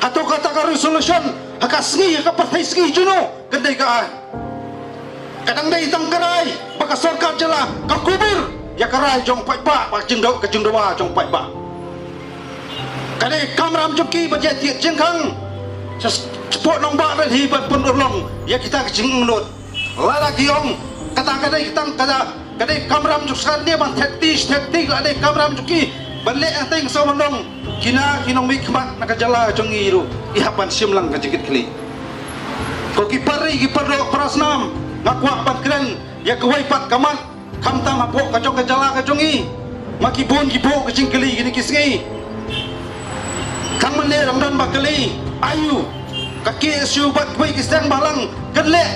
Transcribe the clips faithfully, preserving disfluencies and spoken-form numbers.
Hato kata ka resolution ha ka sngi, ha ka pyrthei sngi jong no kan dei ka ai? Ka dang dei tang ka rai ba ka sorkar jylla ka kubur ïa ka rai jong paidbah, ba ka jingdaw, ka jingdawa jong paidbah. Ka dei kamram jong ki ba ïa thied jingkhang sha sport nongbah ren hi ban pynurlong ïa kita ka jingangnud. Lada ki ong kata ka dei tang kata ka dei kamram jong sorkar ne ban thep ti thep ti, la dei kamram jong ki ban leh hangtei, sngewbha ban ong kine ki nongmihkhmat na ka jylla jong ngi ruh ki hap ban shim lang ka jingkitkhlieh. Ko ki para ri, ki para doh para snam, nga kwah ban kren ïa kawei pat ka mat, khamtam hapoh ka jong ka jylla ka jong ngi. Ma ki bun ki buh ka jingkylli kine ki sngi. Tang mynne dang don ba kylli, aïu ka K S U bad kiwei ki seng bhalang kan leh?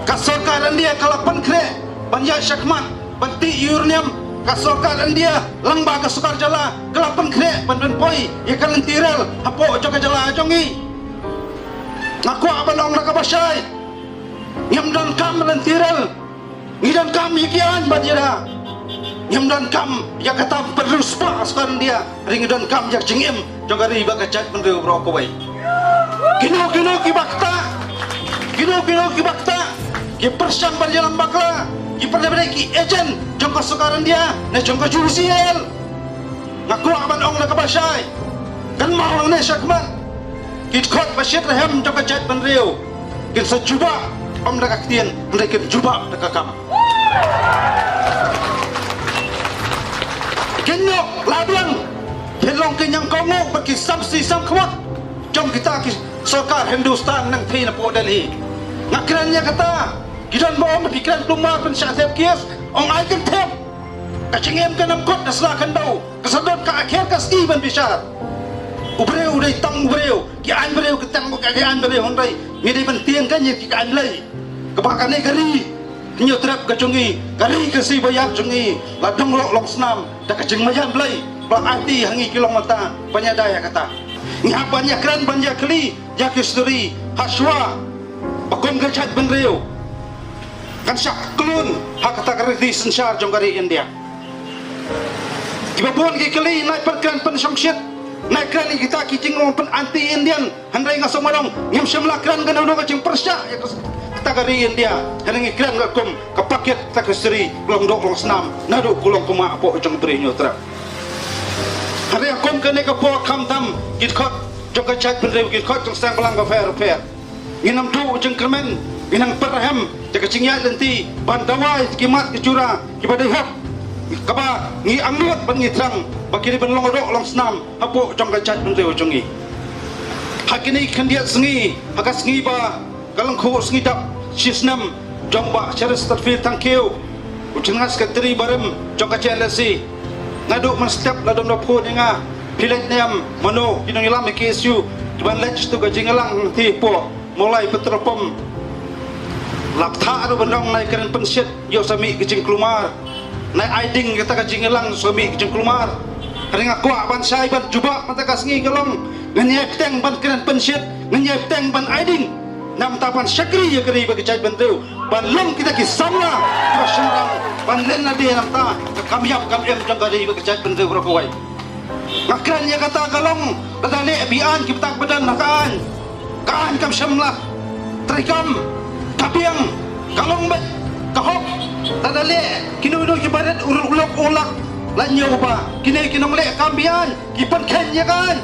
Ka sorkar India ka la pynkhreh ban ïaid shakhmat ban tih ïa u riewniam. Ka sorkar India lang bad ka sorkar jylla ka la pynkhreh ban pynpoi ïa ka lynti rel hapoh jong ka jylla jong ngi. Nga kwah ban ong da kaba shai, ngim donkam lynti rel. Ngi donkam ïa ki aiñ bad ïa da. Ngim donkam ïa kata pynriewspah sorkar India. Hynrei ngi donkam ïa ka jingim jong ka ri bad ka jaitbynriew baroh kawei. Kino kino kiba ktah, kino kino kiba ktah, ki pyrshang ban ïalam bakla, ki pyrshang ban ki agent jong ka sorkar India ne jong ka U C L. Nga kwah ban ong da kaba shai, kan mawang ne shakhmat. Ki dkhot ba shit rhem jong ka jaitbynriew kin sa jubab ym da ka ktien, hynrei kin jubab da ka kam. Kin ïoh la biang, kin long ki ñiangkohnguh bad ki samsi samkhmat jong kita ki sorkar Hindustan nangthie napoh Delhi. Nga kren ïa kata, ki don ba ong phi kren kulmar pynshah thep case, ong ai kan thep. Ka jingim kan ym kut da sla khyndew. Ka sa don ka akhir ka sngi ban bishar. U briew u dei tang u briew, ki aiñ briew ki tang ka ki aiñ briew, hynrei ngi dei ban tieng ka, ngi ki aiñ Blei. Kaba kane ka ri Hynñiewtrep ka jong ngi, ka ri ka si ba ïap jong ngi, la dang long long snam da ka jingmaïan Blei ba la aiti ha ngi ki long mynta ban ïada ïa kata. Ngi hap ban ïakren ban ïakylli ïa ki history ha shuwa ba kum ka jaitbynriew kan shah klun ha kata ka riti synshar jong ka ri India. Kiba bun ki kylli, nai pynkren pynshongshit, nai kren ïa kita ki jingong pyn anti Indian, hynrei nga sngewbha ong ngim shym la kren kano kano ka jingpyrshah ïa kata ka ri India. Hynrei ngi kren ka kum ka paket ta ka sri long dok long snam naduh ka long kumba hapoh jong ka ri Hynñiewtrep. Hynrei ha kum kane ka por khamtam ki dkhot jong ka jaitbynriew, ki dkhot jong seng bhalang bapher bapher. Ngin ym duh jingkyrmen, ngin ym pyrhem ïa ka jingïaid lynti ban dawa ïa ki mat ki jura kiba dei hok, kaba ngi angnud bad ngi thrang ba ki dei ban long dok long snam hapoh jong ka jaitbynriew jong ngi. Ha kine ki khyndiat sngi, ha ka sngi ba ka lyngkhuh sngi dap shi snem jong Bah Chesterfield Thangkhiew, u General Secretary barim jong ka J L S C, naduh mynstep la dom da phone ïa nga, phi leit ne em, mano ki nongïalam ïa K S U kiban leit sha tu ka jingïalang hangtei hapoh Mawlai Petrol Pump. La bthah ruh ban ong nai kren pynshit, ïoh sa mih ka jingkulmar. Nai ai ding kata ka jingïalang, sa mih ka jingkulmar. Hynrei nga kwah ban shai ban jubab mynta ka sngi ka long, ngin ïai bteng ban kren pynshit, ngin ïai bteng ban ai ding. Namar ban shakri ïa ka ri bad ka jaitbynriew, ban long kita ki samla kiba shynrang, ban len lade namar ka kam ïap kam im jong ka ri bad ka jaitbynriew baroh kawei. Nga kren ïa kata ka long, lada leh biang ki bteng bteng na ka aiñ, ka aiñ kam shym la treikam, ka biang, ka long beit ka hok. Lada leh kino kino kiba rit u lok u lak, la ñiew ba kine ki nongleh kam biang ki pynkheiñ ïa ka aiñ.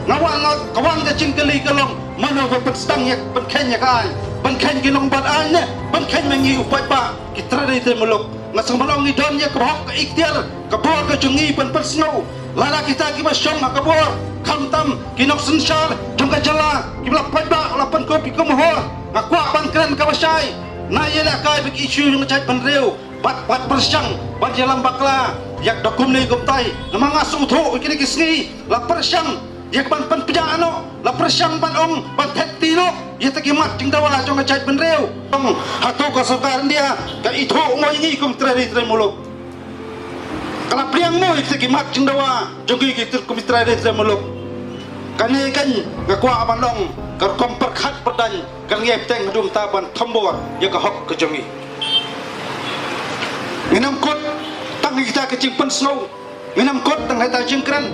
Nga wan, nga ka wan ka jingkylli ka long, mano ba pynsdang ïa pynkheiñ ïa ka aiñ? Pynkheiñ ki nongbat aiñ ne pynkheiñ ma ngi u paidbah, ki trai ri trai muluk? Nga sngewbha ban ong ngi don ïa ka hok, ka iktiar, ka bor ka jong ngi ban pynsngew. Lada kita kiba shong ha ka bor, khamtam ki nongsynshar jong ka jylla kiba la paidbah la pynkup ïa ka mohor, nga kwah ban kren kaba shai. Nai ïalehkai bad ki issue jong ka jaitbynriew, bad, bad pyrshang ban ïalam bakla ïa ka da kumne kumtai. Namar nga sngewthuh ïa kine ki sngi la pyrshang ïa ka ban pynpjah noh, la pyrshang ban ong ban thep ti noh ïa kita ki mat jingdawa jong ka jaitbynriew. Ong hato ka sorkar India ka ithuh mo ïa ngi kum trai ri trai muluk? Ka la pdiang mo ïa kita ki mat jingdawa jong ngi ki trai, kum trai ri trai muluk? Kane kan nga kwah ban ong ka rukom pyrkhat pyrdaiñ kan ngi ïai bteng haduh mynta ban thombor ïa ka hok ka jong ngi. Ngin ym kut tang ïa kita ki jingpynsngew, ngin ym kut tang ïa kita ki jingkren.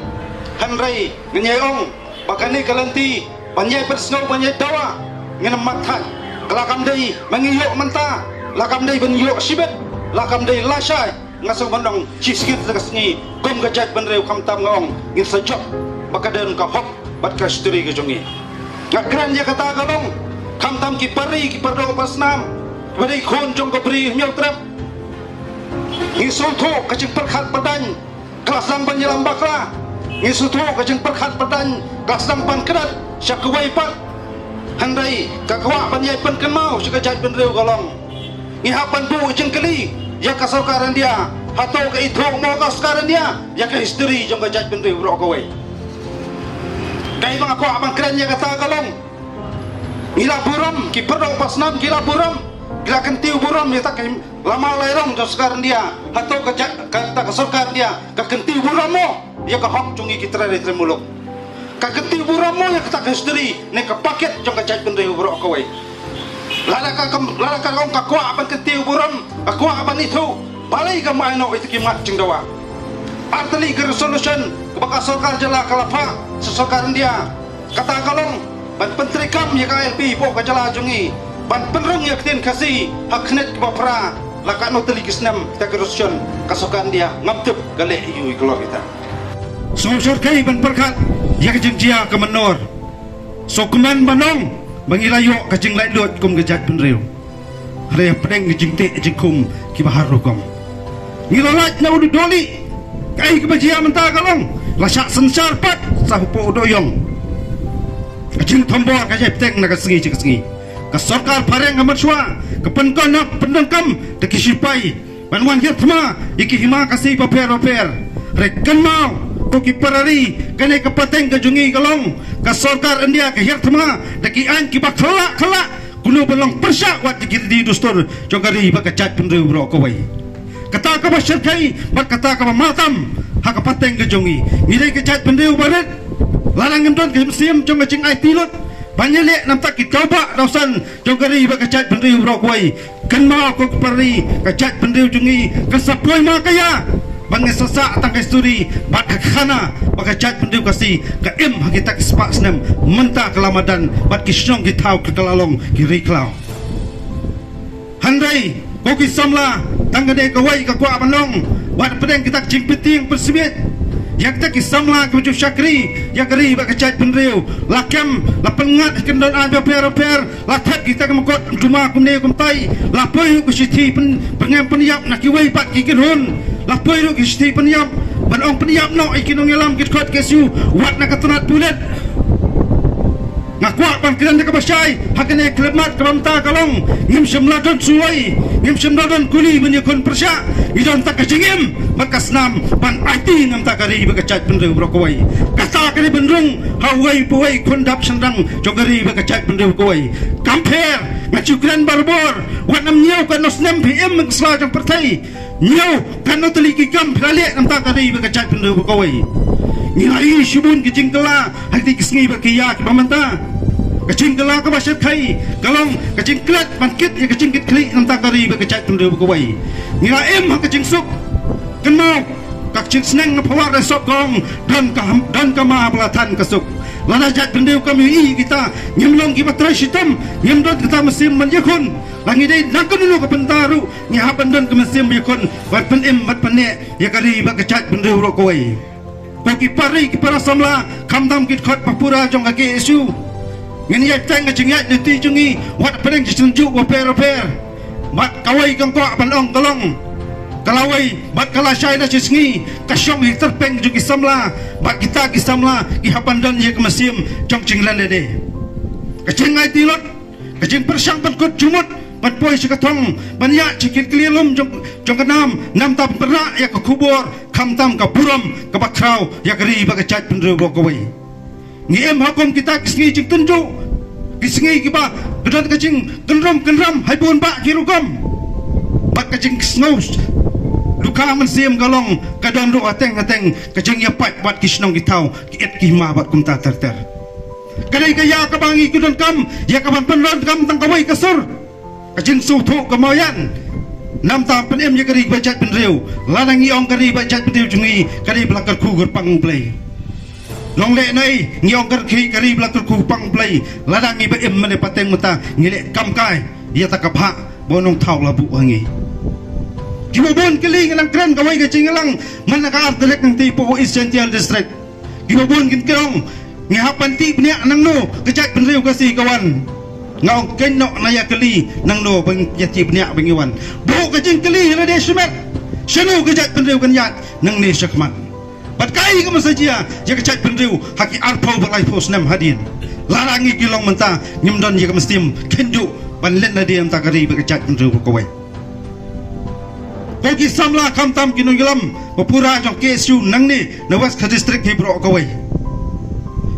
Hynrei ngin ïai ong ba kane ka lynti ban ïai pynsngew ban ïai dawa, ngin ym mat thait. Ka la kam dei ba ngi ïoh mynta, la kam dei ban ïoh shibit, la kam dei lashai. Nga sngewbha ban ong shisngewsih ka sngi kum ka jaitbynriew khamtam nga ong ngin sa jop ba ka don ka hok bad ka history ka jong ngi. Nga kren ïa kata ka long khamtam ki para ri, ki para doh para snam, kiba dei khun jong ka Bri Hynñiewtrep. Ngi sngewthuh ka jingpyrkhat pyrdain ka la sdang ban ïalam bakla. Ngi sngewthuh ka jingpyrkhat pyrdain ka la sdang ban kdad sha kawei pat. Hynrei ka kwah ban ïai pynkynmaw sha ka jaitbynriew ka long, ngi hap ban buh jingkylli ïa ka sorkar India, hato ka ithuh mo ka sorkar India ïa ka history jong ka jaitbynriew baroh kawei? Kaei ba nga kwah ban kren ïa kata ka long, ngi la burom, ki para doh para snam ki la burom, ki la kyntiew burom ïa kata ka lama lairong jong sorkar India. Hato ka jait, kata ka sorkar India ka kyntiew burom mo ïa ka hok jong ngi ki trai ri trai muluk? Ka kyntiew burom mo ïa kata ka history ne ka paket jong ka jaitbynriew baroh kawei? Lada ka kam, lada ka ong ka kwah ban kyntiew burom, ka kwah ban ithuh, balei kam ai noh ïa kita ki mat jingdawa? Artylli ka resolution kaba ka sorkar jylla ka la phah sha sorkar India, kata ka long ban pyntreikam ïa ka I L P hapoh ka jylla jong ngi, ban pynrung ïa ka ktien Khasi ha ka khyndiat kaba phra. La katno tylli ki snem kita ki resolution ka sorkar India? Ngam tip ka leh ïa u ïa ka lor kita. Sngewsih kaei ban pyrkhat ïa ka jingjia ka mynnor. Sngewkmen ban ong ba ngi la ïoh ka jinglaitluid kum ka jaitbynriew. Hynrei hapdeng ka jingteh jingkhum kiba har rukom, ngi la lait na u dohlieh. Kaei kaba jia mynta ka long la shah synshar pat sa hapoh u dohïong. Ka jingthombor ka jia bteng na ka sngi sha ka sngi. Ka sorkar phareng ka mynshuwa ka pyndonkam, pyndonkam da ki shipai ban wan hiar thma ïa ki hima Khasi bapher bapher. Hynrei kynmaw ko ki para ri, kane ka pateng ka jong ngi ka long ka sorkar India ka hiar thma da ki aiñ kiba khlak khlak, kumno ban long pyrshah wat ïa ki riti dustur jong ka ri bad ka jaitbynriew baroh kawei. Kata kaba shyrkhei bad kata kaba martam ha ka pateng ka jong ngi, ngi dei ka jaitbynriew barit. Lada ngim don ka mynsiem jong ka jingaiti lut ban ïaleh na bynta ki tawbah dawsan jong ka ri bad ka jaitbynriew baroh kawei, kynmaw ko ki para ri, ka jaitbynriew jong ngi kan sa poi ma ka ïa. Ba ngi sa sah tang ka history bad ka khana ba ka jaitbynriew Khasi ka im ha kita ki spah snem, mynta ka la madan bad ki shnong ki thaw ka la long ki ri khlaw. Hynrei ko ki samla, tang kane kawei ka kwah ban ong, wat pdeng kita ki jingpyntieng pynsmiej ïa kita ki samla kiba ju shakri ïa ka ri bad ka jaitbynriew, la kem, la pynngat ha ki kyndon aiñ bapher bapher, la thep kita ki mukotduma kumne kumtai, la poi ruh ki shithi pyn, pynngem pynïap na kiwei pat ki kynhun, la poi ruh ki shithi pynïap ban ong pynïap noh ïa ki nongïalam ki dkhot K S U wat na ka tnat pulit. Nga kwah ban kren da kaba shai ha kane ka khyllipmat kaba mynta ka long, ngim shym la don suwai, ngim shym la don kuli ban ïakhun pyrshah. Ngi don tang ka jingim bad ka snam ban aiti na bynta ka ri bad ka jaitbynriew baroh kawei. Kata ka dei ban rung ha uwei pa uwei khun dap shynrang jong ka ri bad ka jaitbynriew kawei. Kam pher, nga ju kren barabor, wat nym ñiew katno snem phi im ha ka sla jong pyrthei. Ñiew katno tylli ki kam phi la leh na bynta ka ri bad ka jaitbynriew baroh kawei. Ngi la ïohi shibun ki jingkylla ha kine ki sngi bad ki ïa kiba mynta. Ka jingkylla kaba shyrkhei ka long ka jingklet ban kit ïa ka jingkitkhlieh na bynta ka ri bad ka jaitbynriew baroh kawei. Ngi la im ha ka jingsuk. Kynmaw ka jingsneng na phawar da sop ka ong, don ka, don ka ma ba la than ka suk. Lada jaitbynriew kam ïohi ïa kita, ngim long kiba trei shitom, ngim don kata mynsiem ban ïakhun. La ngi dei na kano kano ka bynta ruh ngi hap ban don ka mynsiem ïakhun ban pynim bad pynneh ïa ka ri bad ka jaitbynriew baroh kawei. Ko ki para ri, ki para samla, khamtam ki dkhot ba pura jong ka K S U, ngin ïaid tang ka jingïaid lynti jong ngi wat pdeng ki synjuk bapher bapher. Bad kawei kong kwah ban ong ka long, ka lawei bad ka lashai na shi sngi ka shong ha ki tyrpeng jong ki samla, bad kita ki samla ki hap ban don ïa ka mynsiem jong jingleh lade. Ka jingaiti lut, ka jingpyrshang ban kut jingmut, ban poi sha ka thong, ban ïaid sha ki kli lum jong, jong ka nam, namar ban pynrah ïa ka khubor, khamtam ka burom kaba khraw ïa ka ri bad ka jaitbynriew baroh kawei. Ngi im ha kum kita ki sngi jingtynjuh, ki sngi kiba ka don ka jingkynrum kynram ha bun bah ki rukom. Bad ka jingsngew dukha mynsiem ka long ka don ruh hateng hateng ka jingïapait bad ki shnong ki thaw, ki it ki hima bad kumta ter ter. Ka dei ka ïa kaba ngi ki donkam ïa kaban pyndonkam tang kawei ka sur, ka jingsngewthuh ka mawïan. Namar ban pynim ïa ka ri bad jaitbynriew. Lada ngi ong ka ri bad jaitbynriew jong ngi, ka dei ba la kyrkhu kyrpang U Blei. Long leh nei, ngi ong ka ri, ka ri ba la kyrkhu pang Blei, lada ngi ba im mynne pateng mynta, ngi leh kam kai ïa ta ka bhah ba u nongthaw la buh ha ngi. Kiba bun kylli, ngan nang kren kawei ka jingïalang man la ka ar tarik nangtei hapoh East Jaintia District. Kiba bun kin kren, ngi hap ban tih bniah nangno ka jaitbynriew Khasi ka wan. Nga ong keiñ noh, nga ïa kylli nangno ban ïa tih bniah ba ngi wan. Buh ka jingkylli ha lade shimet, shano ka jaitbynriew kan ïaid nangne shakhmat. Bad kaei kaba sa jia ïa ka jaitbynriew ha ki arphew bad laiphew snem hadien? Lada ngi ki long mynta, ngim don ïa ka mynsiem khyndiat ban len lade ïa mynta ka ri bad ka jaitbynriew baroh kawei. Ko ki samla, khamtam ki nongïalam ba pura jong K S U nangne na West Khasi District hi baroh kawei,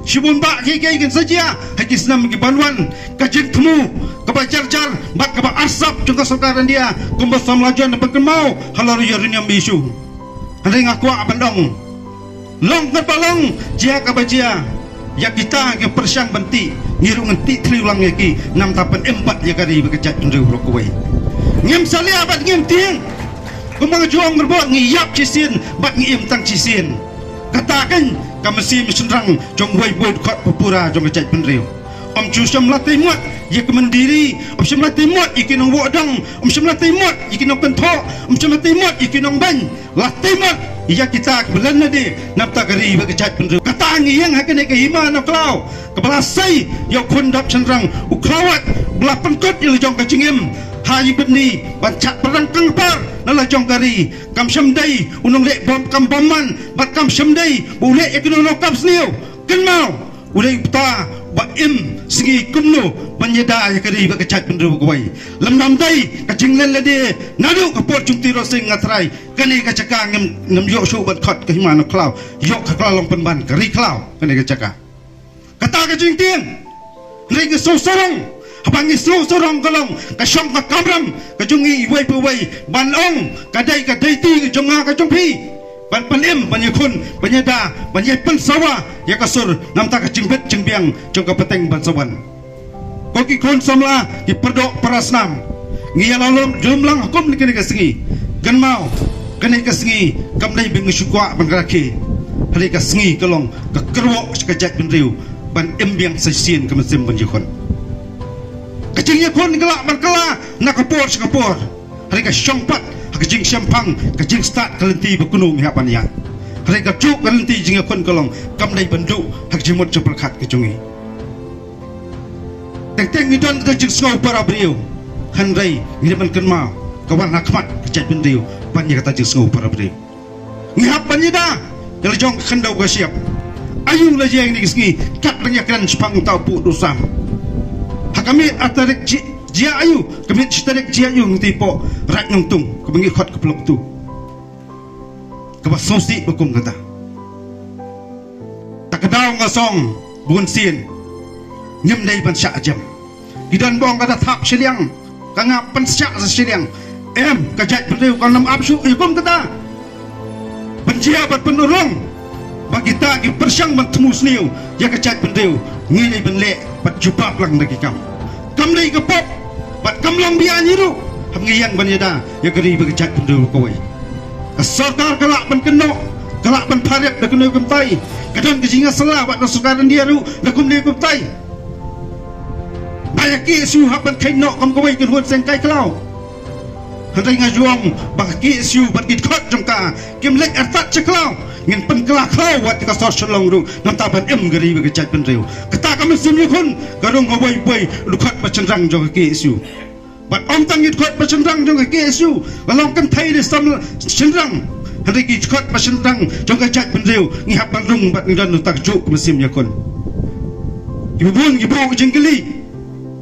shibun bah kiei kiei kin sa jia ha ki snem ki ban wan. Ka jingthmu kaba jar jar bad kaba arsap jong ka sorkar India kumba samla John da pynkynmaw halor ïa u uranium issue. Hynrei nga kwah ban ong, long katba long, jia kaba jia, ïa kita ki pyrshang ban tih, ngi ruh ngan tih thliew lang ïa ki, namar ban im pat ïa ka ri bad ka jaitbynriew baroh kawei. Ngim salia bad ngim tieng. Kumba nga ju ong, ngi ïap shisien bad ngi im tang shisien. Kata keiñ ka mynsiem shynrang jong uwei pa uwei u dkhot ba pura jong ka jaitbynriew. Ym ju shym la tei mot ïa ki mynder ri, ym shym la tei mot ïa ki nongwoh dong, ym shym la tei mot ïa ki nongkynthoh, ym shym la tei mot ïa ki nongbeiñ. La tei mot ïa kita kiba len lade na bynta ka ri bad ka jaitbynriew. Kata ngi ïeng ha kane ka hima na khlaw kaba la sei ïa u khun dap shynrang, u khlawait ba la pynkut ïa la jong ka jingim ha i bynni ban shah pyrshang kangpar na la jong ka ri. Kam shym dei u nongleh bom kam bom man bad kam shym dei ba u leh ïa kano kano kam sniew. Kynmaw, u dei uta ba im sngi kumno ban ïada ïa ka ri bad ka jaitbynriew kawei. Lymda ym dei ka jinglen lade naduh ka por jong u Tirot Sing Ngatrai, kane ka jaka ngim, ngim ïoh shuh ban khot ka hima na khlaw, ïoh ka khlaw long pynban ka ri khlaw kane ka jaka. Kata ka jingtieng. Hynrei ngi sngewsarong, haba ngi sngewsarong ka long ka shong ka kamram ka jong ngi iwei pa iwei ban ong ka dei ka duty ka jong nga ka jong phi ban pynim, ban ïakhun, ban ïada, ban ïa pynsawa ïa ka sur namar ka jingbit jingbiang jong ka pateng ban sa wan. Ko ki khun samla, ki pardoh parasnam, ngi ïa la lum jumlang ha kum kane ka sngi. Kynmaw, kane ka sngi kam dei ba ngi shu kwah ban rakhe. Hynrei ka sngi ka long ka kyrwoh sha ka jaitbynriew ban im biang sa shisien ka mynsiem ban ïakhun. Ka jingïakhun ka lah ban kylla na ka por sha ka por. Hynrei ka shong pat ha ka jingshemphang, ka jingstad ka lynti ba kumno ngi hap ban ïaid. Hynrei ka juh ka lynti jingïakhun ka long kam dei ban duh ha ka jingmut jingpyrkhat ka jong ngi. Teng teng ngi don ka jingsngew para briew, hynrei ngi dei ban kynmaw ka wan ha khmat ka jaitbynriew ban ïa kata jingsngew para briew. Ngi hap ban ïada ïa la jong ka khyndew ka shyiap. Aïu la jia ïa kine ki sngi, kat la ngi ïakren shaphang uta u Pudei Sam. Ha ka miet ar tarik ji-, jia aïu, ka miet shi tarik jia aïu, ngi tip, Raid Nongtung kaba ngi khot ka Phlong Ktu. Kaba sngewsih ba kum kata. Ta ka daw nga song bun sien, ngim dei ban shah jem. Ki don ba ong ka da thap shiliang, ka ngap pynshah sa shiliang. Em, ka jaitbynriew kan ym ap shuh ïa kum kata. Ban jia bad pynurlong ba kita ki pyrshang ban thmu sniew ïa ka jaitbynriew, ngi dei ban leh bad jubab lang da ki kam. Kam dei ka pop bad kam long beiñ ruh haba ngi ïeng ban ïada ïa ka ri bad ka jaitbynriew kawei. Ka sorkar ka lah ban kynnoh, ka lah ban pharep da kumne kumtai. Ka don ka jingïasylla bad ka sorkar India ruh da kumne kumtai. Ba ïa K S U hap ban kheiñ noh kum kawei ka kynhun seng kai khlaw. Hynrei nga ju ong ba ka K S U bad ki dkhot jong ka kim leit artat sha khlaw. Ngin pynkylla khlaw wat ka sor Shillong ruh namar ban im ka ri bad ka jaitbynriew. Kata ka mynsiem ïakhun ka rung ha uwei pa uwei u dkhot ba shynrang jong ka K S U. Bad ym tang ïa u dkhot ba shynrang jong ka K S U, la long kynthei ne samla shynrang, hynrei ki dkhot ba shynrang jong ka jaitbynriew ngi hap ban rung bad ngi don uta ka juh ka mynsiem ïakhun. Kiba bun ki buh jingkylli,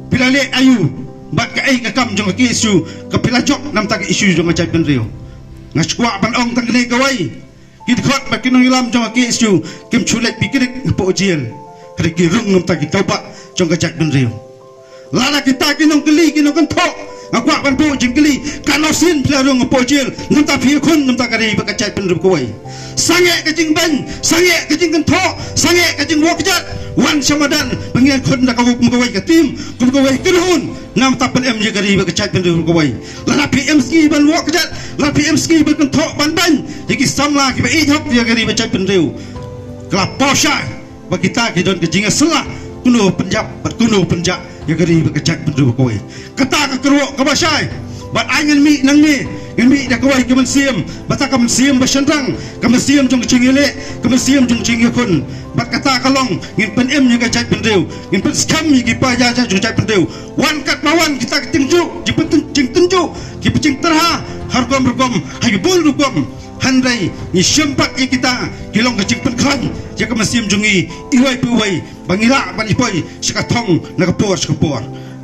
phi la leh aïu bad kaei ka kam jong ka K S U kaba phi la jop namar ka issue jong ka jaitbynriew? Nga shu kwah ban ong tang kane kawei. Ki dkhot bad ki nongïalam jong ka K S U kim shu leit picnic hapoh jail, hynrei ki rung namar ki tawbah jong ka jaitbynriew. Lada kita ki nongkylli, ki nongkynthoh, nga kwah ban buh jingkylli, katno sien phi la rung hapoh jail namar phi ïakhun namar ka ri bad ka jaitbynriew kawei? Sangeh ka jingbeiñ, sangeh ka jingkynthoh, sangeh ka jingwoh kjat, wan sha madan ba ngi ïakhun da kawei kum kawei ka team, kum kawei ka kynhun namar pynim ïa ka ri bad ka jaitbynriew kawei. Lada phi im sngi ban woh kjat, lada phi im sngi ban kynthoh ban beiñ ïa ki samla kiba ïeit hok ïa ka ri bad jaitbynriew, ka la paw shai. ba kita ki don ka jingïasylla, kuno pynjah bad kuno pynjah ïa ka ri bad ka jaitbynriew kawei. Kata ka kyrwoh kaba shai. Bad ai ngan mih nangne, ngan mih da kawei ka mynsiem, bad ta ka mynsiem ba shynrang, ka mynsiem jong ka jingïaleh, ka mynsiem jong ka jingïakhun. Bad kata ka long, ngin pynim ïa ka jaitbynriew, ngin pynskhem ïa ki paidbah jong ka jaitbynriew. Wan katba wan kita ki jingtynjuh, jingpyntyn-, jingtynjuh, ki jingtyrha, ha rukom rukom, ha ki bun rukom. Hynrei ngi shim pat ïa kita ki long ka jingpynkhlaiñ ïa ka mynsiem jong ngi iwei pa iwei ba ngi lah ban ïa poi sha ka thong na ka por sha ka por.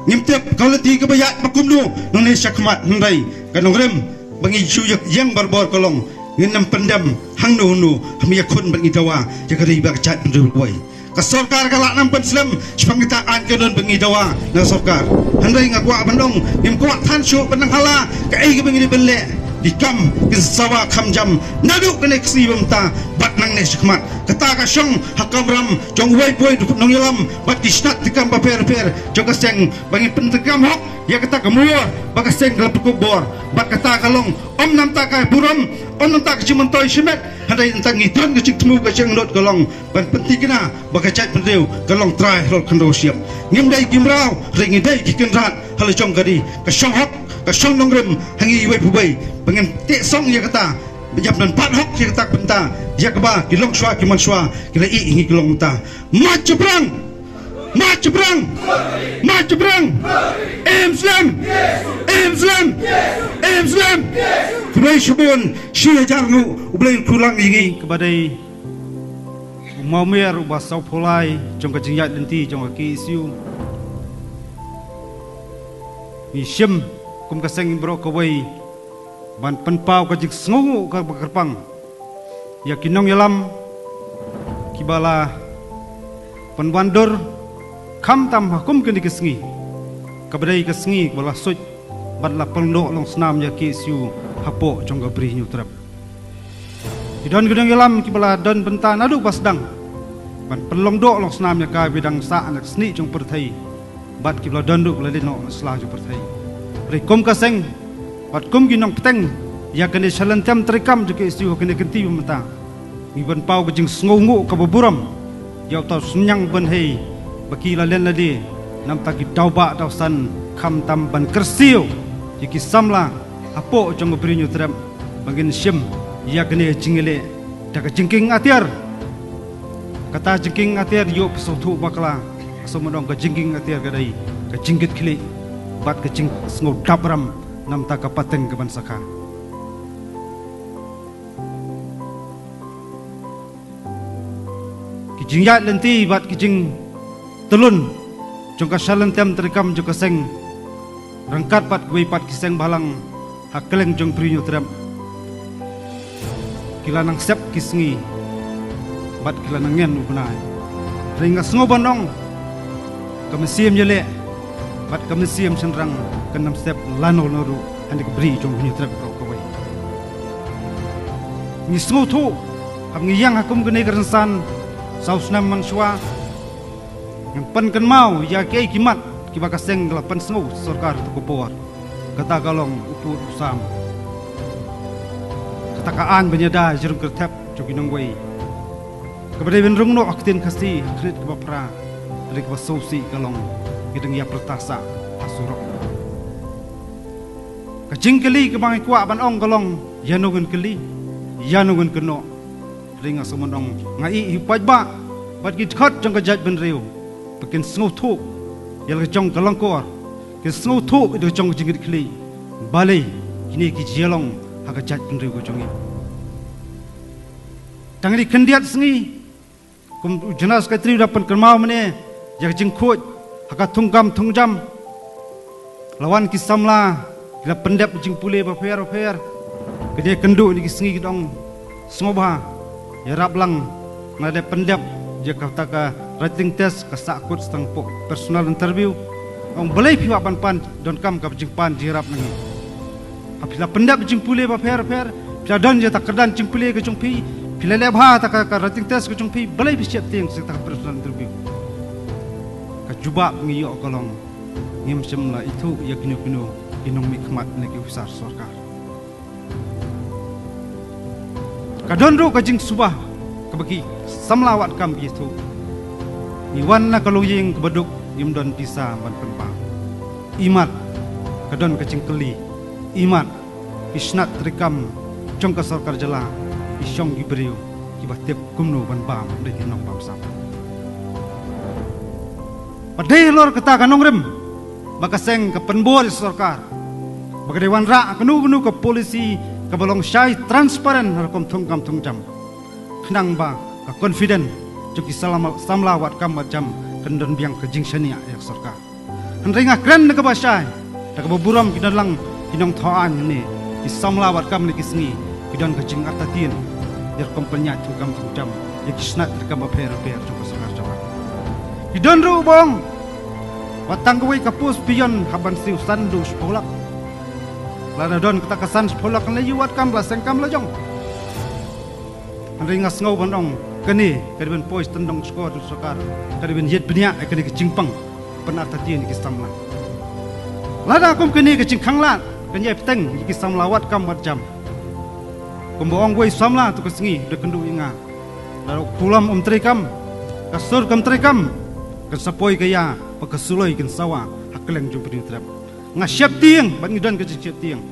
Ngim tip ka lynti kaba ïaid ba kumno nangne sha khmat, hynrei ka nongrim ba ngi shu ïeng barabor ka long ngin ym pyndem hangno hangno, hynrei ngi ïakhun bad ngi dawa ïa ka ri bad ka jaitbynriew kawei. Ka sorkar ka lah ban pynslem shaphang kita, aiñ ka don ba ngi dawa na ka sorkar. Hynrei nga kwah ban ong, ngim kwah than shuh ban nang hala kaei kaba ngi dei ban leh. Ki kam kin sawa kham jam naduh kane ka sngi ba mynta bad nangne shakhmat. Kata ka shong ha kamram jong uwei pa uwei u nongïalam bad ki shnat treikam bapher bapher jong ka seng ba ngin pyntreikam hok ïa kata ka mur ba ka seng ka la pynkup bor. Bad kata ka long, ym namar ka burom, ym namar ka jingmyntoi shimet, hynrei namar ngi don ka jingthmu, ka jingangnud ka long ban pynthikna ba ka jaitbynriew ka long trai halor khyndew shyiap. Ngim dei ki mraw, hynrei ngi dei ki kynrad ha la jong ka ri. Ka shong hok, ka shong nongrim ha ngi iwei pa iwei ba ngin teh song ïa kata, ïa ban bat hok ïa kata ka bynta, ïa kaba ki longshuwa ki manshuwa ki la ïeh ïa ngi ki long mynta. Mad shaphrang! Mad shaphrang! Mad shaphrang! Im slem! Im slem! Im slem! Khublei shibun, shi hajar nguh, U Blei un kyrkhu lang ïa ngi. Kaba dei u mawmer uba sawphew lai jong ka jingïaid lynti jong ka K S U. Ngi shim kum ka seng baroh kawei ban pynpaw ka jingsngewnguh kaba kyrpang ïa ki nongïalam kiba la pynwandur khamtam ha kum kane ka sngi, kaba dei ka sngi kaba la suid bad la pyndoh longsnam ïa ka K S U hapoh jong ka Bri Hynñiewtrep. Ki don ki nongïalam kiba la don bynta naduh ba sdang ban pynlong doh longsnam ïa ka ba dang sah na ka snieh jong pyrthei, bad kiba la don ruh ba la leit noh na sla jong pyrthei. Hynrei kum ka seng bad kum ki nongpteng ïa kane ka shalynter treikam jong ka K S U ha kane ka kynti ba mynta, ngi pynpaw ka jingsngewnguh kaba burom ïa uta u synñiang bynhei ba ki la len lade namar ki daw bah daw san khamtam ban kyrsiew ïa ki samla hapoh jong ka Bri Hynñiewtrep ba ngin shim ïa kane ka jingïaleh da ka jingkieng atiar. Kata jingkieng atiar ïoh pynsngewthuh bakla, ka sngewbha ban ong ka jingkieng atiar ka dei ka jingkitkhlieh bad ka jingsngew dap ram namar ka pateng kaban sakha. Ki jingïaid lynti bad ki jingtyllun jong ka shalynter treikam jong ka seng ryngkat bad kiwei pat ki seng balang ha kylleng jong Bri Hynñiewtrep ki la nang sep ki sngi bad ki la nang ngen u bnai. Hynrei nga sngew ban ong ka mynsiem ïaleh bad ka mynsiem shynrang kan ym sep lano lano ruh ha kane ka bri jong Hynñiewtrep baroh kawei. Ngi sngewthuh haba ngi ïeng ha kum kane ka rynsan saw snem mynshuwa, ngin pynkynmaw ïa kiei ki mat kiba ka seng ka la pynsngew sorkar ha kata ka por. Kata ka long u pud u sam, kata ka aiñ ban ïada jrong kyrthep jong ki nongwei, kaba dei ban rung noh ha ka ktien Khasi ha khyndiat kaba phra, hynrei kaba sngewsih ka long ngi dang ïa pyrta sah ha surok. Ka jingkylli kaba ngi kwah ban ong ka long, ïano ngin kylli, ïano ngin kynnoh. Hynrei nga sngewbha ban ong, nga ïohi paidbah bad ki dkhot jong ka jaitbynriew ba kin sngewthuh ïa la ka jong ka lyngkor, kin sngewthuh ïa la ka jong ka jingkitkhlieh. Balei kine ki jia long ha ka jaitbynriew ka jong ngi? Tang ïa ki khyndiat sngi, kum u General Secretary u da pynkynmaw mynne, ïa ka jingkhuid ha ka thungkam thungjam. La wan ki samla, ki la pyndep jingpule bapher bapher. Kane kynduh ïa ki sngi ki dang sngewbha, ïarap lang, nga la dep pyndep ïa kata ka writing test, ka sahkut tang hapoh personal interview. Ong balei phi wad ban pan, donkam ka jingpan jingïarap na ngi. Ha phi la pyndep jingpule bapher bapher, phi la don ïa kata ka kyrdan jingpule ka jong phi, phi la leh bha kata ka, ka writing test ka jong phi, balei phi sheptieng sha kata ka personal interview? Ka jubab ngi ïoh ka long, ngim shym la ithuh ïa kino kino ki nongmihkhmat ne ki officer sorkar. Ka don ruh ka jingsuba kaba ki samla wad kam ki ithuh. Ngi wan na ka longïing kaba duk, ngim don pisa ban pynbam. Imat ka don ka jingkylli, imat ki shnat treikam jong ka sorkar jylla ki shong ki briew kiba tip kumno ban bam da ki nongbamsap. Bad dei halor kata ka nongrim ba ka seng ka pynbor ïa sorkar ba ka dei wanrah kano kano ka policy kaba long shai transparent ha rukom thungkam thungjam, khnang ba ka confidence jong ki samla, samla wad kam wad jam kan don biang ka jingshaniah ïa ka sorkar. Hynrei nga kren da kaba shai, da kaba burom ki don lang ki nongthaw aiñ ne ki samla wad kam ne ki sngi ki don ka jingartatien ïa rukom pynïaid thungkam thungjam ïa ki shnat treikam bapher bapher jong ka sorkar jong ngi. Ki don ruh ba ong ba tang kawei ka post peon hap ban siew san haduh shiphew lak. Lada don kata ka san shiphew lak ne ïa wad kam la seng kam la jong. Hynrei nga sngew ban ong kane ka dei ban poi sha tyndong skor jong sorkar, ka dei ban ïit bniah ïa kane ka jingpang pynartatien ïa ki samla. Lada kum kane ka jingkhanglad kan ïai bteng ïa ki samla wad kam wad jam, kumba ong wei samla to ka sngi da kynduh ïa nga, lada u khulom um treikam, ka sur kam treikam, kan sa poi ka ïa bad ka suloi kan sawa ha kylleng jong Pyrthei Trep. Nga sheptieng bad ngi don ka jingsheptieng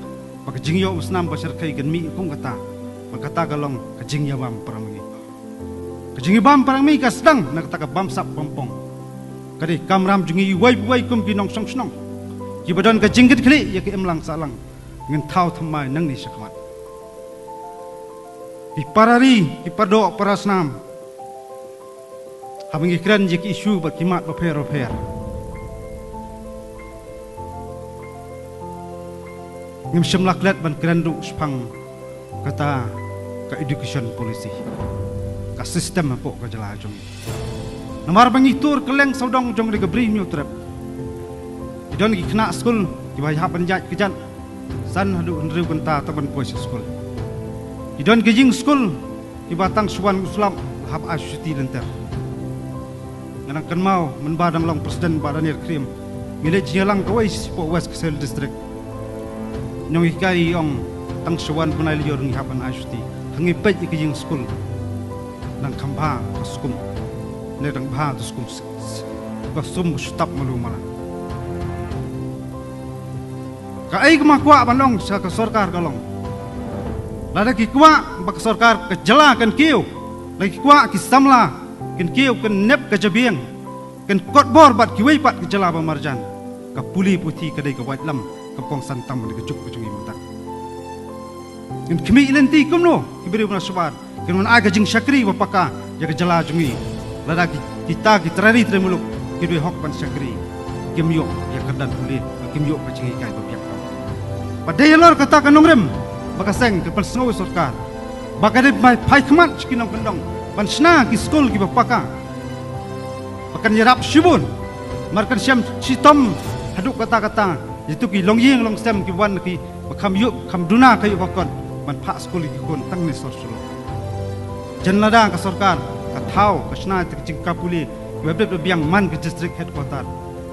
ba ka jingïoh umsnam ba shyrkhei kan mih kum kata. Ba kata ka long ka jingïabam para ma ngi. Ka jingïabam para ma ngi ka sdang na kata ka bamsap bampong. Ka dei kamram jong ngi iwei pa iwei kum ki nongshong shnong kiba don ka jingkitkhlieh ïa ka imlang sahlang. Ngin thaw thymmai nangne shakhmat. Ki para ri, ki para doh, para snam, haba ngi kren ïa ki issue bad ki mat bapher bapher, ngim shym la klet ban kren ruh shaphang kata ka education policy, ka system hapoh ka jylla jong ngi. Namar ba ngi tur kylleng sawdong jong ka Ri Hynñiewtrep, ki don ki khynnah skul kiba hap ban ïaid kjat san haduh hynriew kynta tang ban poi sha skul. Ki don ki ïing skul kiba tang shu wan u slap la hap ai shuti lynter. Nga dang kynmaw mynba dang long president Bah Daniel Khyriem, ngi leit jingïalang kawei shapoh West Khasi Hills District. Nonghikai i ong tang shu wan bnai lyiur ngi hap ban ai shuti. Hangne peit ïa ka ïing skul, dang kham bha ka skum, ne dang bha tu skum, ka sum shu tap malu mala. Kaei kaba nga kwah ban ong sha ka sorkar ka long, lada ki kwah ba ka sorkar ka jylla kan kiew, lada ki kwah ki samla kan kiew, kan nep ka jabieng, kan kot bor bad kiwei pat ki jylla ba marjan, ka pule puthi ka dei ka waitlam, ka kongsan tam ha ka juk ka jong ngi mynta. Ngin khmih lynti kumno ki briew na shabar kin wan ai ka jingshakri ba paka ïa ka jylla jong ngi. Lada ki, kita ki trai ri trai muluk ki duh hok ban shakri, kim ïoh ïa ka kyrdan pule, kim ïoh ka jinghikai ba biang. Bad dei halor kata ka nongrim ba ka seng ka pynsngew sorkar ba ka dei ban phai khmat sha ki nongkyndong ban shna ki skul kiba paka, ba kan ïarap shibun, namar kan shem shitom haduh katta katta ïa kito ki longïing longsem kiba wan ki ba kham ïoh, kham duna ka ïoh ka kot ban phah skul ïa ki khun tang ne sor shlur. Jan lada ka sorkar ka thaw ka shna ïa ka jingkha pule kiba bit ba biang man ka district headquarter,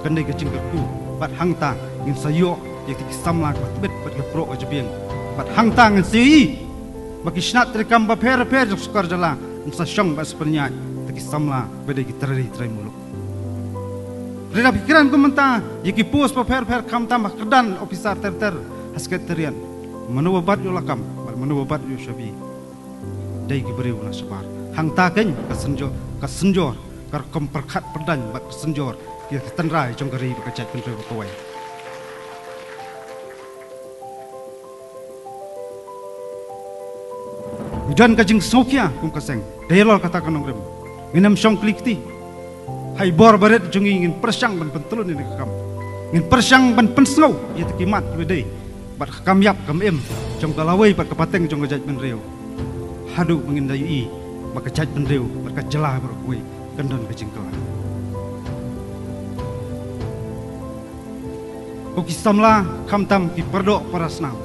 kan dei ka jingkyrkhu. Bad hangta ngin sa ïoh ïa ki samla kiba tbit bad kiba proh ka jabieng. Bad hangta ngin sa ïohi ba ki shnat treikam bapher bapher jong sorkar jylla ngin sa shong bad sa pynïaid da ki samla ba dei ki trai ri trai muluk. Hynrei lada phi kren kum mynta ïa ki post bapher bapher khamtam ha kyrdan ophisar ter ter ha secretariat, mano ba bat ïoh lakam bad mano ba bat ïoh shabi? Dei ki briew na shabar. Hangta keiñ ka synjor, ka synjor ka rukom pyrkhat pyrdaiñ bad ka synjor ïa ka tynrai jong ka ri bad ka jaitbynriew ba kawei. Ngi don ka jingsngewkhia kum ka seng, dei halor kata ka nongrim. Ngin ym shong kli kti. Ha i bor barit jong ngi ngin pyrshang ban pyntylun ïa kane ka kam. Ngin pyrshang ban pynsngew ïa kita ki mat kiba dei bad ka kam ïap kam im jong ka lawei bad ka pateng jong ka jaitbynriew, haduh ba ngin da ïohi ba ka jaitbynriew bad ka jylla baroh kawei kan don ka jingkylla. Ko ki samla khamtam ki paradoh parasnam,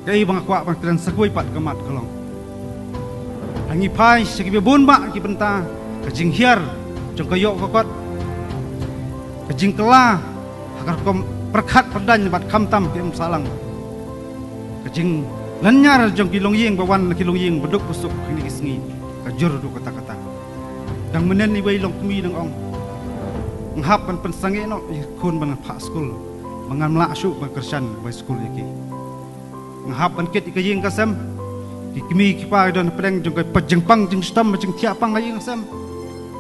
kaei ba nga kwah ban kren sa kawei pat ka mat ka long, ha ngi phai sha kiba bun bah ki bynta, ka jinghiar jong ka ïoh ka kot, ka jingkylla ha ka rukom pyrkhat pyrdaiñ bad khamtam ki ym sahlang, ka jinglynñiar jong ki longïing ba wan na ki longïing ba duk ba suk ha kine ki sngi ka jur haduh katta katta. Dang mynnin iwei long kmie dang ong, nga hap ban pynsangeh noh ïa ki khun ban phah skul, ba ngam lah shuh ban kyrshan bai skul ïa ki. Nga hap ban kit ïa ka ïing ka sem. Ki kmie ki kpa ki don hapdeng jong ka jingpang jingshitom, jingthiah pang ha ïing ha sem.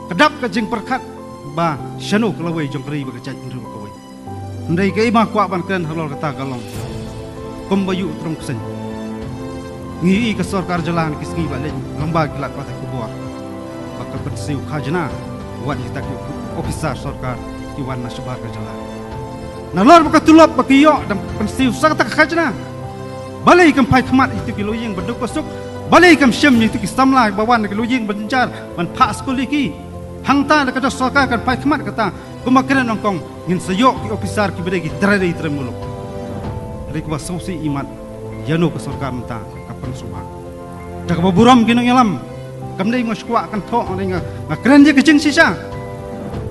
Ka dap ka jingpyrkhat ba shano ka lawei jong ka ri bad ka jaitbynriew kawei. Hynrei kaei ba nga kwah ban kren halor kata ka long, kumba ïoh u Trai Kynrad, ngi ïohi ka sorkar jylla ha kine ki sngi ba leit lyngba ki lad pathai khubor ba ka pynsiew khajna wat ïa kita ki ophisar sorkar ki wan na shabar ka jylla. Nalor ba ka tulop ba ki ïoh dang pynsiew sa kata ka khajna. Balei kam phai khmat ïa kito ki longïing ba duk ba suk? Balei kam shim ïa kito ki samla ba wan na ki longïing ba jynjar ban phah skul ïa ki? Hangta da kata sorkar kan phai khmat kata, kumba kren nyngkong, ngin sa ïoh ki ophisar kiba dei ki trai dei trai muluk. Hynrei kaba sngewsih imat, ïano ka sorkar mynta ka pynsngewbha. Da kaba burom ki nongïalam, kam dei nga shu kwah kynthoh, hynrei nga, nga kren ïa ka jingshisha.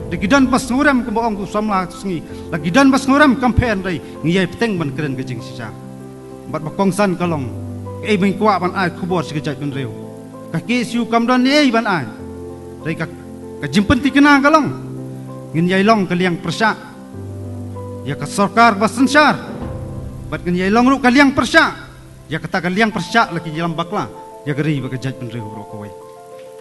Da ki don ba sngewrem kumba ong u samla tu sngi, da ki don ba sngewrem kam pher, hynrei ngi ïai bteng ban kren ka jingshisha. Bad ba kongsan ka long, kaei ba ngi kwah ban ai khubor sha ka jaitbynriew. Ka K S U kam don ei ban ai. Hynrei ka, ka jingpynthikna ka long, ngin ïai long ka liang pyrshah ïa ka sorkar ba synshar. Bad ngin ïai long ruh ka liang pyrshah ïa kata ka liang pyrshah la ki ïalam bakla ïa ka ri bad ka jaitbynriew baroh kawei.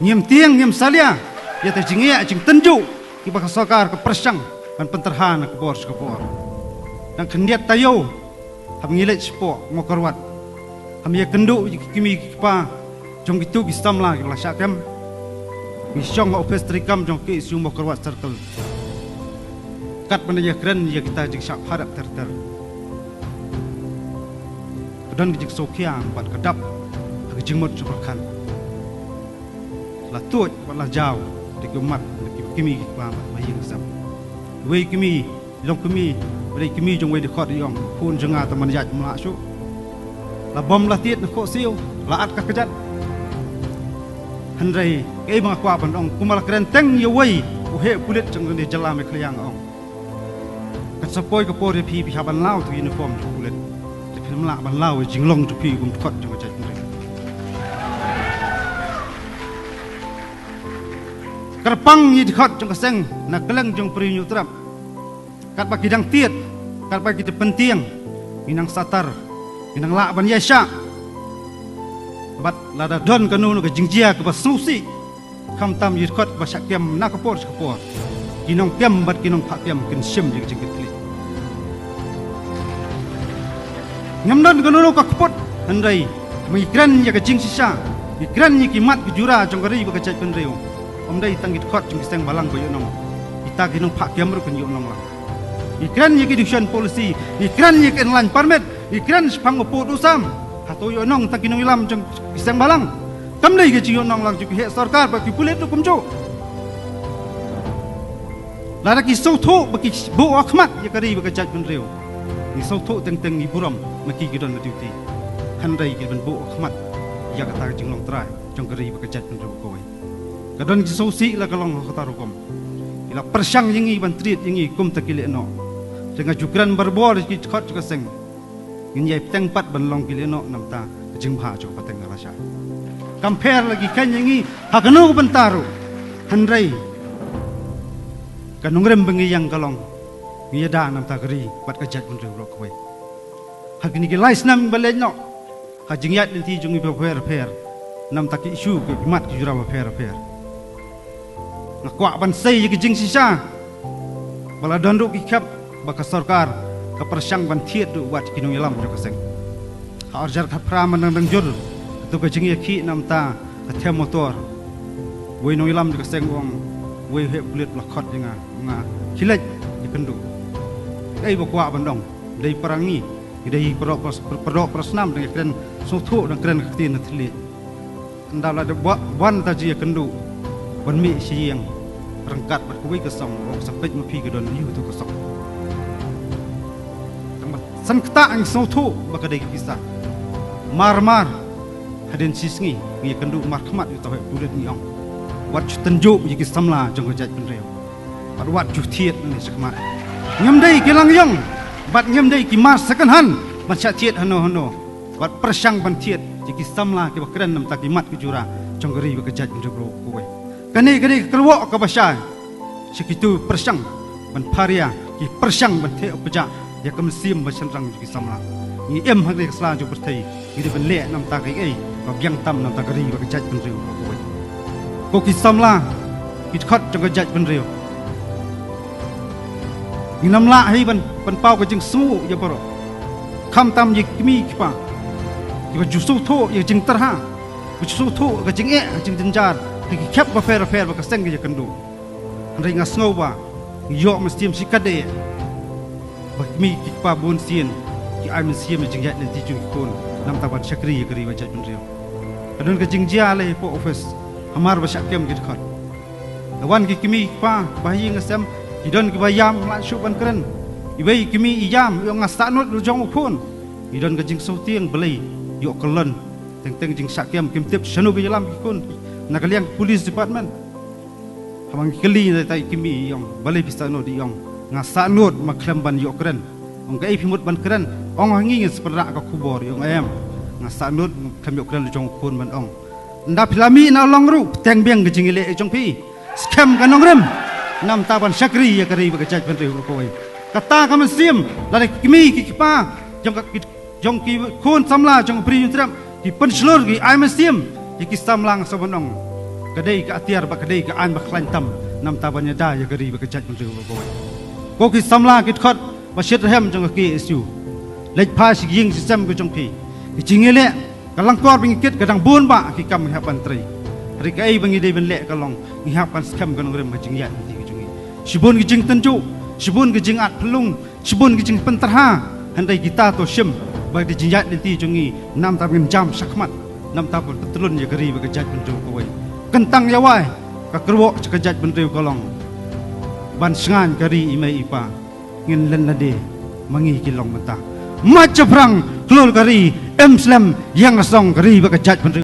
Ngim tieng ngim salia ïa ka jingeh jingtynjuh kiba ka sorkar ka pyrshang ban pyntrha na ka bor sha ka bor. Dang khyndiat taïew haba ngi leit shapoh Mawkyrwat, haba ngi ïakynduh ïa ki kmie ki kpa jong kito ki samla kiba la shah kem, ngi shong ha ophis treikam jong ka K S U Mawkyrwat Circle. Katba ngi ïakren ïa kita jingshah pharep ter ter, ka don ka jingsngewkhia bad ka dap ha ka jingmut jingpyrkhat. La tuid bad la jaw da ki ummat, da ki kmie ki kpa bad ba ïing sem. Wei kmie, long kmie, ba dei kmie jong wei dkhot, i ong, khun jong nga tang ban ïaid ym lah shuh. La bom la tied na khohsiew, la at ka kjat. Hynrei kaei ba nga kwah ban ong, kumba la kren teng ïa wei u heh pulit jong kane ka jylla Meghalaya, nga ong, kan sa poi ka por ïa phi, phi hap ban law ïa ka uniform jong pulit. Te phim lah ban law ïa ka jinglong jong phi kum dkhot jong ka jaitbynriew. Kyrpang ïa ki dkhot jong ka seng na kylleng jong ka Ri Hynñiewtrep. Katba ki dang tied, katba ki dang pyntieng, ngi nang satar, ngi nang lah ban ïaishah. Bad lada don kano kano ka jingjia kaba sngewsih, khamtam ïa ki dkhot ba shah kem na ka por sha ka por, ki nongkem bad ki nongphah kem kin shim ïa ka jingkitkhlieh. Ngim don kano kano ka kput, hynrei haba ngi kren ïa ka jingshisha, ngi kren ïa ki mat ki jura jong ka ri bad ka jaitbynriew, ym dei tang ki dkhot jong ki seng balang ba ïohnong, kita ki nongphah kem ruh kin ïohnong lang. Ngi kren ïa ka Education Policy, ngi kren ïa ka Inland Permit, ngi kren shaphang u pud u sam. Hato ïohnong tang ki nongïalam jong ki seng balang? Kam dei ka jingïohnong lang jong ki heh sorkar bad ki pulit ruh kumjuh. Lada ki sngewthuh ba ki buh ha khmat ïa ka ri bad ka jaitbynriew, ngi sngewthuh teng teng, ngi burom ma ki ki don na duty. Hynrei ki ban buh ha khmat ïa kata ka jinglong trai jong ka ri bad ka jaitbynriew kawei. Ka don ki sngewsih la ka long ha kata rukom. Ki la pyrshang ïa ngi ban treat ïa ngi kumta ki lehnoh. Te nga ju kren barabor ïa ki dkhot jong ka seng. Ngin ïai bteng pat ban long ki lehnoh namar ka jingbha jong ka pateng ka lashai. Kam pher la ki kheiñ ïa ngi ha kano ka bynta ruh. Hynrei ka nongrim ba ngi ïeng ka long, ngi ïada namar ka ri bad ka jaitbynriew baroh kawei. Ha kine ki lai snem ba leit noh, ha jingïaid lynti jong ngi bapher bapher, namar ki issue ki mat ki jura bapher bapher, nga kwah ban sei ïa ka jingshisha ba la don ruh ki khep ba ka sorkar ka pyrshang ban thied ruh wat ki nongïalam jong ka seng. Ha arhajar khatphra, mynta dang jur kato ka jingïakhih namar ka them motor, wei nongïalam jong ka seng u ong, wei heh pulit u la khot ïa nga, nga khie leit ïakynduh. Kaei ba kwah ban ong, dei para ngi, ngi dei para, para, para doh para snam, dang ïakren sngewthuh, dang kren ka ktien na thylliej. Ynda la dep wan ta jingïakynduh ban mih sha ïing ryngkat bad kawei ka song, ong, sa peit ma phi ka don aïu tu ka song. Tang ba san kata ngi sngewthuh ba ka dei ka pisa. Mar mar hadien shisngi ngi ïakynduh markhmat ïa uta u heh pulit, ngi ong, wat ju tynjuh ïa ki samla jong ka jaitbynriew. Bad wat ju thied nangne shakhmat. Ngim dei ki langïong bad ngim dei ki mar second hand ban shah thied hano hano bad pyrshang ban thied ïa ki samla kiba kren namar ki mat ki jura jong ka ri bad ka jaitbynriew baroh kawei. Kane kane ka kyrwoh kaba shai sha kitu pyrshang ban pharia, ki pyrshang ban theh pyrshah ïa ka mynsiem ba shynrang jong ki samla. Ngi im ha kane ka sla jong pyrthei, ngi dei ban leh namta kaei ba biang tam namta ka ri bad ka jaitbynriew. Ko ki samla, ki dkhot jong ka jaitbynriew, ngi nam lah hi ban, ban paw ka jingsngew ïa baroh, khamtam ïa ki kmie ki kpa kiba ju sngewthuh ïa ka jingtyrha, ba ju sngewthuh ka jingeh ka jingjynjar ha ki khep bapher bapher ba ka seng ka ïakynduh. Hynrei nga sngew ba ngi ïoh mynsiem shikatdei ba ki kmie ki kpa bunsien ki ai mynsiem ïa ka jingïaid lynti jong ki khun namta ban shakri ïa ka ri bad ka jaitbynriew. Ka don ka jingjia lei hapoh office, hamar ba shah kem ki dkhot, la wan ki kmie ki kpa ba ha ïing ha sem, ki don kiba ïam, ym lah shuh ban kren. Iwei i kmie i ïam, i ong nga sahnud la jong u khun. Ngi don ka jingsngewtieng balei ïoh kyllon teng teng jingshah kem, kim tip shano ki ïalam ki khun na ka liang police department. Haba ngi kylli na ita i kmie, i ong balei phi sahnud, i ong nga sahnud ma khlem ban ïoh kren. Ong kaei phi mut ban kren? Ong ha ngi ngin sa pynrah ka khubor. I ong em, nga sahnud ma khlem ïoh kren la jong u khun ban ong. Ynda phi la mih na long ruh, bteng biang ka jingïaleh jong phi, skhem ka nongrim namta ban shakri ïa ka ri bad ka jaitbynriew. Kawei, kata ka mynsiem lada ki kmie ki kpa jong ka, ki, jong ki khun samla jong ka Bri Hynñiewtrep ki pynshlur, ki ai mynsiem ïa ki samla, nga sngew ban ong ka dei ka atiar bad ka dei ka aiñ ba khlaiñ tam namta ban ïada ïa ka ri bad ka jaitbynriew. Kawei, ko ki samla ki dkhot ba shitrhem jong ka K S U, leit phai sha ki ïing shi sem ka jong phi. Ki jingïaleh ka lyngkor ba ngi kit ka dang bun bah ki kam ngi hap ban trei. Hynrei kaei ba ngi dei ban leh ka long ngi hap ban skhem ka nongrim ha jingïaid lynti ka jong ngi. Shibun ki jingtynjuh, shibun ki jingat phyllung, shibun ki jingpyntyrha, hynrei kita to shim ba ka jingïaid lynti jong ngi namta ba ngin jam shakhmat namta ban pyntylun ïa ka ri bad ka jaitbynriew. Kawei, kyntang ïa wai ka kyrwoh sha ka jaitbynriew ka long ban shngaiñ ka ri i mei i pa. Ngin len lade ma ngi ki long mynta. Mait shaphrang khlur ka ri, im slem ïeng song ka ri bad ka jaitbynriew.